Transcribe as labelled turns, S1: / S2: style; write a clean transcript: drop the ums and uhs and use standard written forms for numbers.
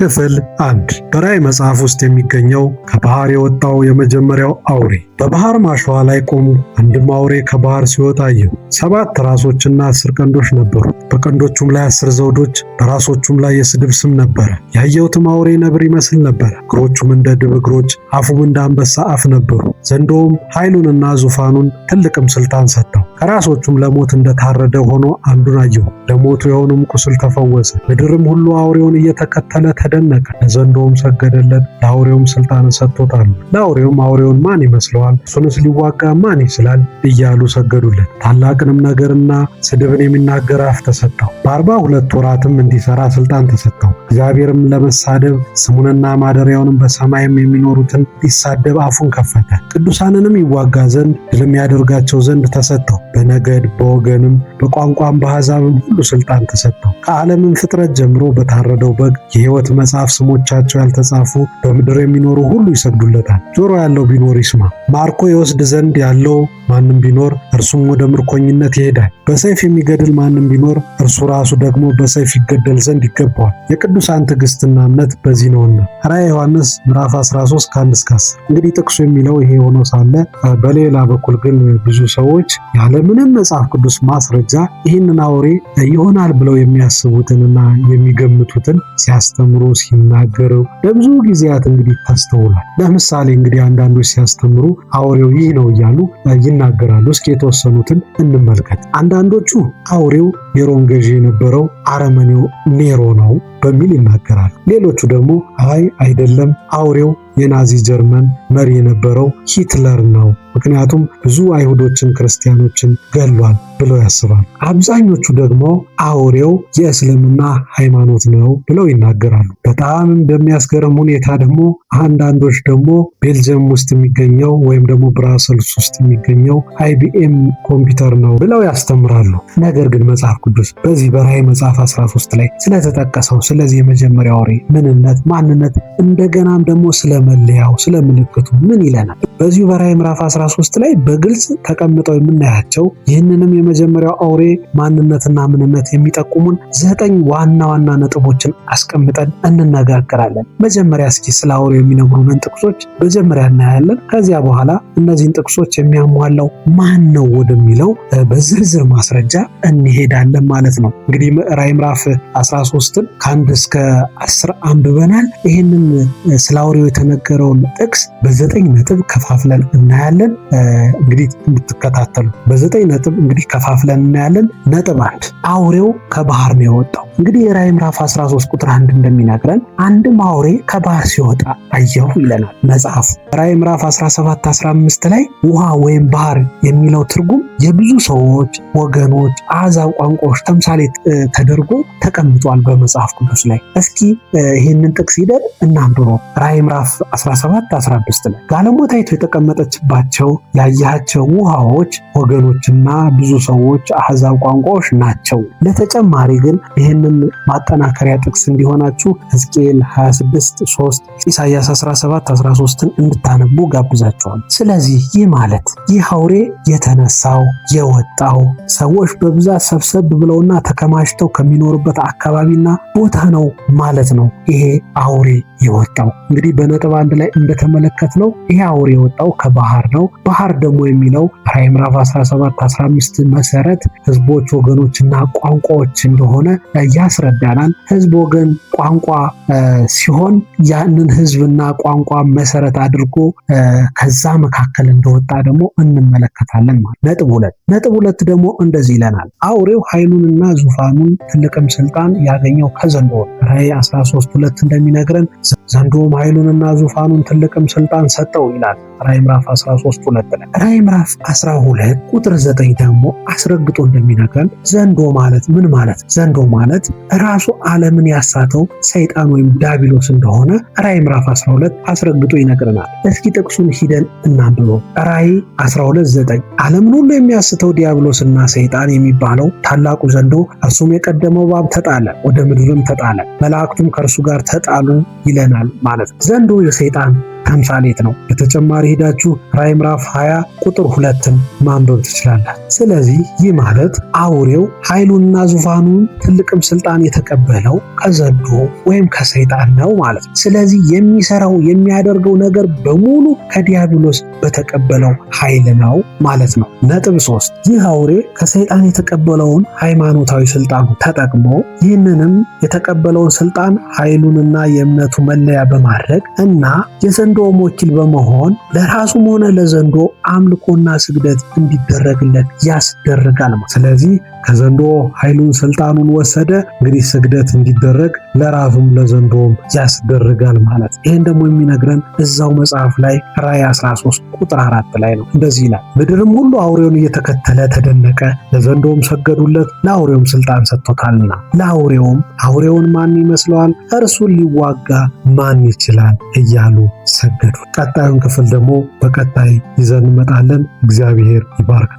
S1: ክፍል 1። በራእይ መጽሐፍ ውስጥ የሚገኘው ከባህር የወጣው የመጀመሪያው አውሬ። በባህር ማሸዋ ላይ ቆሙ። አንድም አውሬ ከባህር ሲወጣ አየሁ። 7 ራሶችና 10 ቀንዶች ነበሩት። በቀንዶቹም ላይ 10 ዘውዶች፣ በራሶቹም ላይ የስድብ ስም ነበረ። ያየሁትም አውሬ ነብር ይመስል ነበረ። እግሮቹም እንደ ድብ እግሮች፣ አፉም እንደ አንበሳ አፍ ነበሩ። ዘንዶውም ኃይሉንና ዙፋኑን ትልቅም ስልጣን ሰጠው። ከራሶቹም ለሞት እንደታረደ ሆኖ አንዱን አየሁ። ለሞቱ የሆኑም ቁስል ተፈወሰ። ምድርም ሁሉ አውሬውን እየተከተለ ተደነቀ። ለዘንዶውም ሰገደለት፣ ለአውሬውም ስልጣንን ሰጥቶታል። ለአውሬውም አውሬውን ማን ይመስለዋል? እሱንስ ሊዋጋ ማን ይችላል? እያሉ ሰገዱለት። ታላቅንም ነገርና ስድብን የሚናገር አፍ ተሰጠው። በ42 ወራትም እንዲሰራ ስልጣን ተሰጠው። እግዚአብሔርም ለመሳደብ ስሙንና ማደሪያውንም በሰማይም የሚኖሩትን ሊሳደብ አፉን ከፈተ። ቅዱሳንንም ይዋጋ ዘንድ ድልም ያደርጋቸው ዘንድ ተሰጠው። በነገድ በወገንም በቋንቋም በአሕዛብም ሁሉ ስልጣን ተሰጠው። ከዓለምም ፍጥረት ጀምሮ በታረደው በግ የሕይወት መጽሐፍ ስሞቻቸው ያልተጻፉ በምድር የሚኖሩ ሁሉ ይሰግዱለታል። ጆሮ ያለው ቢኖር ይስማ። ማርኮ ይወስድ ዘንድ ያለው ማንም ቢኖር እርሱም ወደ ምርኮኝነት ይሄዳል። በሰይፍ የሚገድል ማንም ቢኖር እርሱ ራሱ ደግሞ በሰይፍ ይገደል ዘንድ ይገባዋል። የቅዱሳን ትዕግስትና እምነት በዚህ ነውና። ራእየ ዮሐንስ ምዕራፍ 13 ከ1 እስከ 10። እንግዲህ ጥቅሱ የሚለው ይሄ ሆኖ ሳለ በሌላ በኩል ግን ብዙ ሰዎች ያለምንም መጽሐፍ ቅዱስ ማስረጃ ይህንን አውሬ ይሆናል ብለው የሚያስቡትንና የሚገምቱትን ሲያስተምሩ ሲናገሩ ለብዙ ጊዜያት እንግዲህ ታስተውሏል። ለምሳሌ እንግዲህ አንዳንዶች ሲያስተምሩ አውሬው ይህ ነው እያሉ ይናገራሉ። እስኪ የተወሰኑትን እንመልከት። አንዳንዶቹ አውሬው የሮም ገዢ የነበረው አረመኔው ኔሮ ነው በሚል ይናገራሉ። ሌሎቹ ደግሞ አይ አይደለም፣ አውሬው የናዚ ጀርመን መሪ የነበረው ሂትለር ነው፣ ምክንያቱም ብዙ አይሁዶችን ክርስቲያኖችን ገሏል ብለው ያስባሉ። አብዛኞቹ ደግሞ አውሬው የእስልምና ሃይማኖት ነው ብለው ይናገራሉ። በጣም በሚያስገርም ሁኔታ ደግሞ አንዳንዶች ደግሞ ቤልጅየም ውስጥ የሚገኘው ወይም ደግሞ ብራሰልስ ውስጥ የሚገኘው IBM ኮምፒውተር ነው ብለው ያስተምራሉ። ነገር ግን መጽሐፍ ቅዱስ በዚህ በራእይ መጽሐፍ 13 ላይ ስለተጠቀሰው ስለዚህ የመጀመሪያው አውሬ ምንነት፣ ማንነት እንደገናም ደግሞ ስለመለያው ስለ ምልክቱ ምን ይለናል? በዚሁ በራእይ ምዕራፍ 13 ላይ በግልጽ ተቀምጠው የምናያቸው ይህንንም የመጀመሪያው አውሬ ማንነትና ምንነት የሚጠቁሙን 9 ዋና ዋና ነጥቦችን አስቀምጠን እንነጋገራለን። መጀመሪያ እስኪ ስለ አውሬው የሚነግሩንን ጥቅሶች መጀመሪያ እናያለን። ከዚያ በኋላ እነዚህን ጥቅሶች የሚያሟላው ማን ነው ወደሚለው በዝርዝር ማስረጃ እንሄዳለን ማለት ነው። እንግዲህ ራእይ ምዕራፍ 13ን ከ1 እስከ 10 አንብበናል። ይህንን ስለ አውሬው የተነገረውን ጥቅስ በ9 ነጥብ ከፋፍለን እናያለን። እንግዲህ እንድትከታተሉ በ9 ነጥብ እንግዲህ ከፋፍለን እናያለን። ነጥብ 1፣ አውሬው ከባህር ነው የወጣው። እንግዲህ የራእይ ምዕራፍ 13 ቁጥር 1 እንደሚነግረን አንድም አውሬ ከባህር ሲወጣ አየሁ ይለናል መጽሐፉ። ራእይ ምዕራፍ 17 15 ላይ ውሃ ወይም ባህር የሚለው ትርጉም የብዙ ሰዎች፣ ወገኖች፣ አሕዛብ ቋንቋዎች ተምሳሌት ተደርጎ ተቀምጧል በመጽሐፍ ቅዱስ ላይ። እስኪ ይህንን ጥቅስ ሂደን እናንብበው። ራእይ ምዕራፍ 17 15 ላይ ጋለሞታይቱ የተቀመጠችባቸው ያያቸው ውሃዎች ወገኖችና ብዙ ሰዎች አሕዛብ ቋንቋዎች ናቸው። ለተጨማሪ ግን ይህንን ማጠናከሪያ ጥቅስ እንዲሆናችሁ ሕዝቅኤል 26 3 ኢሳይያስ 17 13ን እንድታነቡ ጋብዛችኋል። ስለዚህ ይህ ማለት ይህ አውሬ የተነሳው የወጣው ሰዎች በብዛት ሰብሰብ ብለውና ተከማችተው ከሚኖሩበት አካባቢና ቦታ ነው ማለት ነው። ይሄ አውሬ የወጣው እንግዲህ በነጥብ 1 ላይ እንደተመለከትነው ይሄ አውሬ የወጣው ከባህር ነው። ባህር ደግሞ የሚለው ራእይ ምዕራፍ 17 15 መሰረት ህዝቦች፣ ወገኖችና ቋንቋዎች እንደሆነ ያስረዳናል። ህዝብ፣ ወገን፣ ቋንቋ ሲሆን ያንን ህዝብና ቋንቋ መሰረት አድርጎ ከዛ መካከል እንደወጣ ደግሞ እንመለከታለን ማለት። ነጥብ 2 ደግሞ እንደዚህ ይለናል። አውሬው ኃይሉንና ዙፋኑን ትልቅም ስልጣን ያገኘው ከዘንዶ ነው። ራእይ 13 2 እንደሚነግረን ዘንዶውም ኃይሉንና ዙፋኑን ትልቅም ስልጣን ሰጠው ይላል። ራእይ ምዕራፍ 13 2 ላይ። ራእይ ምዕራፍ 12 ቁጥር 9 ደግሞ አስረግጦ እንደሚነግረን ዘንዶ ማለት ምን ማለት? ዘንዶ ማለት ራሱ ዓለምን ያሳተው ሰይጣን ወይም ዲያብሎስ እንደሆነ ራእይ ምዕራፍ 12 አስረግጦ ይነግረናል። እስኪ ጥቅሱን ሂደን እናንብበው። ራእይ 12 9 ዓለምን ሁሉ የሚያስተው ዲያብሎስና ሰይጣን የሚባለው ታላቁ ዘንዶ እርሱም የቀደመው እባብ ተጣለ፣ ወደ ምድርም ተጣለ፣ መላእክቱም ከእርሱ ጋር ተጣሉ ይለናል ማለት ነው። ዘንዶ የሰይጣን ተምሳሌት ነው። በተጨማሪ ሄዳችሁ ራዕይ ምዕራፍ 20 ቁጥር 2ን ማንበብ ትችላላችሁ። ስለዚህ ይህ ማለት አውሬው ኃይሉንና ዙፋኑን ትልቅም ስልጣን የተቀበለው ከዘንዶ ወይም ከሰይጣን ነው ማለት ነው። ስለዚህ የሚሰራው የሚያደርገው ነገር በሙሉ ከዲያብሎስ በተቀበለው ኃይል ነው ማለት ነው። ነጥብ 3፣ ይህ አውሬ ከሰይጣን የተቀበለውን ሃይማኖታዊ ስልጣኑ ተጠቅሞ ይህንንም የተቀበለውን ስልጣን ኃይሉንና የእምነቱ መለያ በማድረግ እና የዘንዶውም ወኪል በመሆን ለራሱም ሆነ ለዘንዶ አምልኮና ስግደት እንዲደረግለት ያስደርጋል። ስለዚህ ከዘንዶ ኃይሉን ስልጣኑን ወሰደ። እንግዲህ ስግደት እንዲደረግ ለራሱም ለዘንዶም ያስደርጋል ማለት። ይህን ደግሞ የሚነግረን እዛው መጽሐፍ ላይ ራእይ 13 ቁጥር 4 ላይ ነው። እንደዚህ ይላል፣ ምድርም ሁሉ አውሬውን እየተከተለ ተደነቀ፣ ለዘንዶም ሰገዱለት፣ ለአውሬውም ስልጣን ሰጥቶታልና። ለአውሬውም አውሬውን ማን ይመስለዋል? እርሱን ሊዋጋ ማን ይችላል? እያሉ ሰገዱ። ቀጣዩን ክፍል ደግሞ በቀጣይ ይዘን እንመጣለን። እግዚአብሔር ይባርክ።